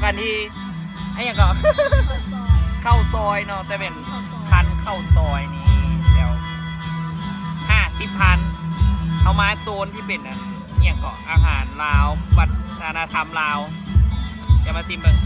ອັນທີ່ ອັນຫຍັງກໍ ເຂົ້າຊອຍເນາະ ແຕ່ເປັນພັນເຂົ້າຊອຍນີ້ແລ້ວ ຫ້າສິບພັນ. ເຮົາມາໂຊນທີ່ເປັນອັນຫຍັງກໍ ອາຫານລາວ ວັດທະນະທຳລາວ. ດຽວມາຊີມເບິ່ງ.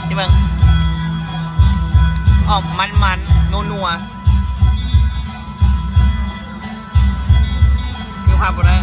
ຊິເບິ່ງ ອອກມັນໆ ນົວໆ ຄືພາບບໍ່ໄດ້.